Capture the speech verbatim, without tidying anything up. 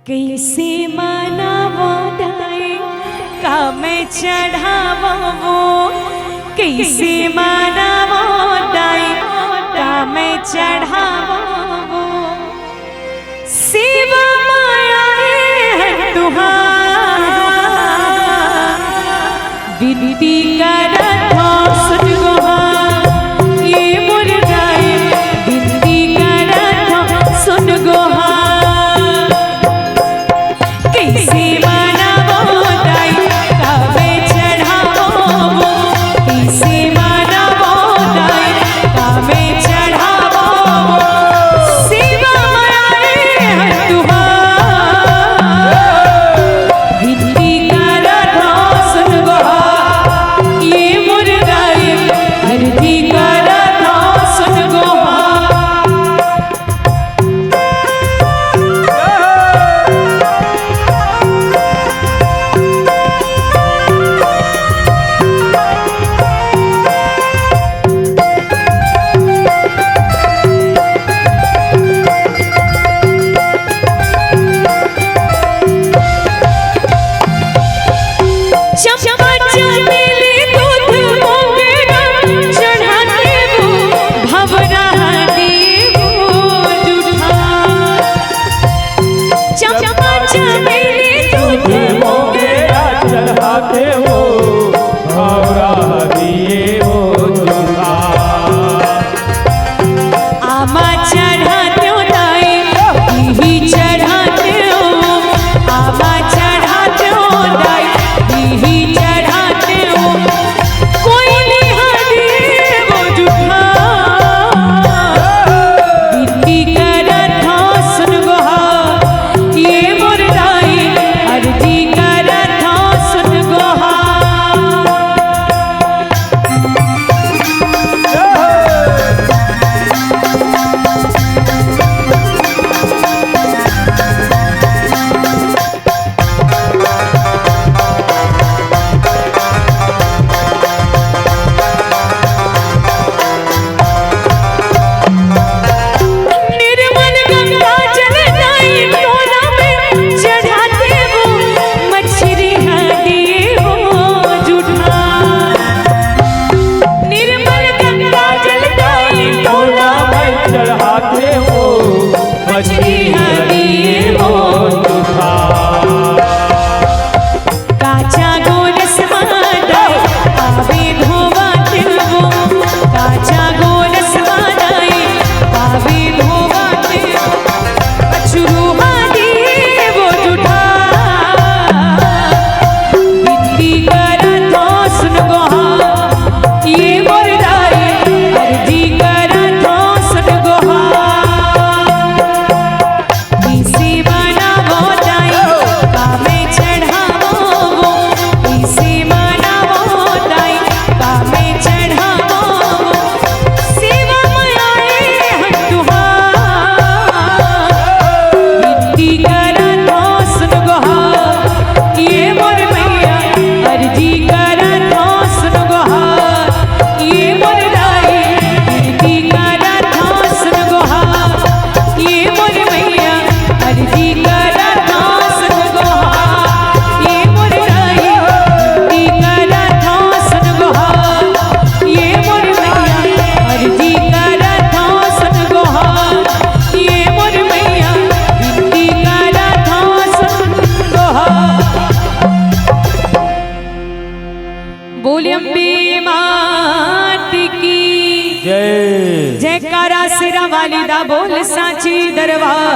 कइसे मनावों दाई, का मैं चढ़ावों वो? कइसे मनावों दाई, का मैं चढ़ावों वो? सेवा माया है तुहार, विनती करत हौं सुन गोहार, ये मोर दाई, विनती करत हौं सुन गोहार। कइसे मनावों दाई, का मैं चढ़ावों वो? कइसे मनावों दाई, का मैं चढ़ावों वो? सेवा माया है तुहार, विनती करत हौं सुन गोहार, ये मोर दाई, अरजी करत हौं सुन गोहार। चंपा चमेली दूध मोगरा चढ़ाते वो, भंवरा देवो जूठा। चंपा चमेली दूध मोगरा चढ़ाते वो, भंवरा देवो जूठा। आमा चढ़ातेंव दाई, इही चढ़ातेंव। आमा चढ़ातेंव दाई, इही चढ़ातेंव। कोइली हा देवो जूठा, विनती करत हौं सुन गोहार, ये मोर दाई, अरजी करत हौं सुन गोहार। निर्मल गंगा जल दाई लोटा में चढ़ाते वो, मछरी हा देवो जूठा। निर्मल गंगा जल दाई लोटा में चढ़ाते वो, मछरी हा देवो जूठा। काचा गोरस मा दाई पाँवे धोवत वो, काचा गोरस मा दाई पाँवे धोवत वो। अछरू हा देवो जूठा, विनती करत हौं सुन गोहार, ये मोर दाई, अरजी करत हौं सुन गोहार। कइसे मनावों दाई, का मैं चढ़ावों वो? कइसे मनावों दाई, का मैं चढ़ावों वो? सेवा माया है तुहार, विनती करत हौं सुन गोहार, ये मोर मैया, अरजी करत हौं सुन गोहार। ये मोर दाई, विनती करत हौं सुन गोहार। ये मोर मैया, अरजी करत हौं सुन गोहार। ये मोर दाई, विनती करत हौं सुन गोहार। ये मोर मैया, अरजी करत हौं सुन गोहार। ये मोर मैया, विनती करत हौं सुन गोहार। बोल अम्बे मात की जय। जयकारा शेरा वाली दा, बोल सांची दरबार